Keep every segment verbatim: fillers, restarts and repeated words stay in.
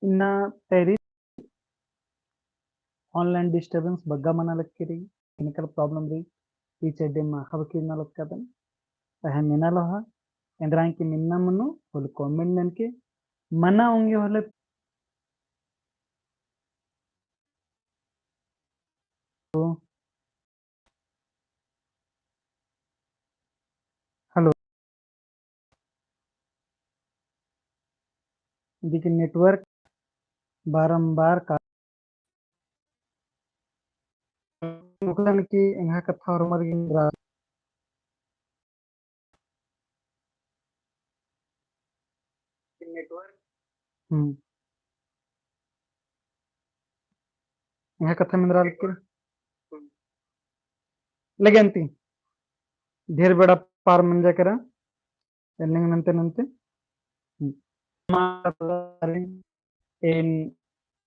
इन्ना तैयारी online disturbance बग्गे मना लक्की रई, technical problem रई, ई चड्डे माखा बकी ना लक्कादन। पहें मेना लोहा, एन्दरा की मेना मनो, होले comment ननके, मना ओंगे होले। Hello। इदिके network बारंबार का, मुकदन की एंगा कत्था होरमर गे रा-, हम्म। एंगा कत्था मेंदरा लक्की। लगे अन्ती। ढेर बेड़ा पार मंजा केरा। एन्ने नन्ते नन्ते। हम्म। एन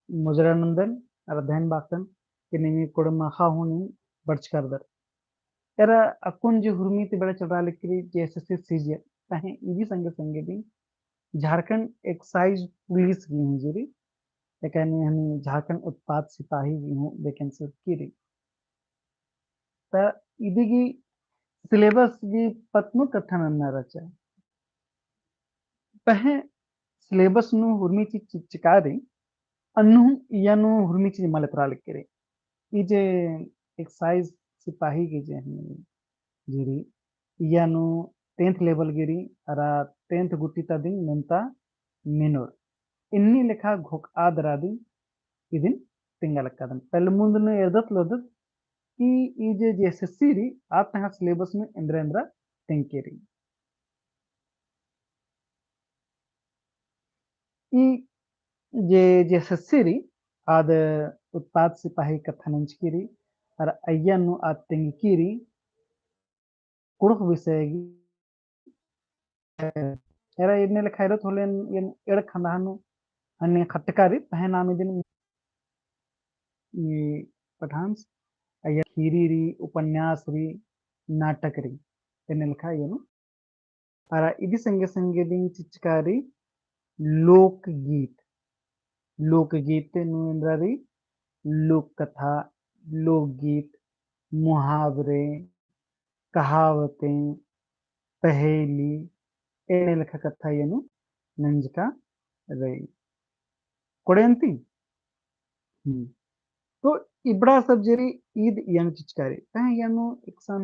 मुजरा नन्दन, अरा धैन बाकन, कि निंग्है कुँड़ुख़ माखा हूँ नीन बरचका रअदर। एरा अक्कुन जे हुरमी ती बेड़ा चलरा लक्की रई, जे एसएससी सीजी, पहें इदी संगे संगे दिम झारखंड एक्साइज पुलिस गही हूँ जे रई, एकानी हनी झारखंड उत्पाद सिपाही गही हूँ vacancy लक्की रई। त इदी गही syllabus गही पत्त नू कत्था नन्ना रहचा। पहें syllabus नू हुरमी चीज चिच्चका रई, अन्नु इया नू हुरमी चीज मल एथरा लक्की रई। ई जे एक्साइज सिपाही गही जे हनी जे रई, इया नू tenth level गही रई, अरा tenth गुट्ठी ता दिम मेन्ता मेनोर। इन्नी लेखा घोखआ दरा दिम इदिन तिंगा लक्कादन। पहले मुन्द नू एरदत लोदत कि ई जे, जे एसएससी रई, आ तंग्है syllabus नू एन्दरा एन्दरा तेंगकी रई। ई जे, जे एसएससी रई, आद उत्पाद सिपाही कत्था नंजकी रई, अरा अइय्या नू आद तेंगकी रई, कुँड़ुख़ विषय गही। एरा एन्ने लेखा एरोत होले एन, एन एंड़ खंदहा नू अन्ने खटका रई, पहें नाम इदिन ई पठान, अइय्या खीरी रई, उपन्यास रई, नाटक रई, एन्ने लेखा अइय्या नू। अरा इदी संगे संगे दिम चिच्चका रई लोकगीत। लोकगीत नू एन्दरा रई लोक कत्था, लोकगीत, मुहावरे, कहावतें, पहेली, एन्ने लेखा कत्था अइय्या नू नंजका रई। कोड़े अन्ती? हम्म। तो इबड़ा सब जे रई ईद अइय्या नू चिच्चका रई। पहें अइय्या नू एकसन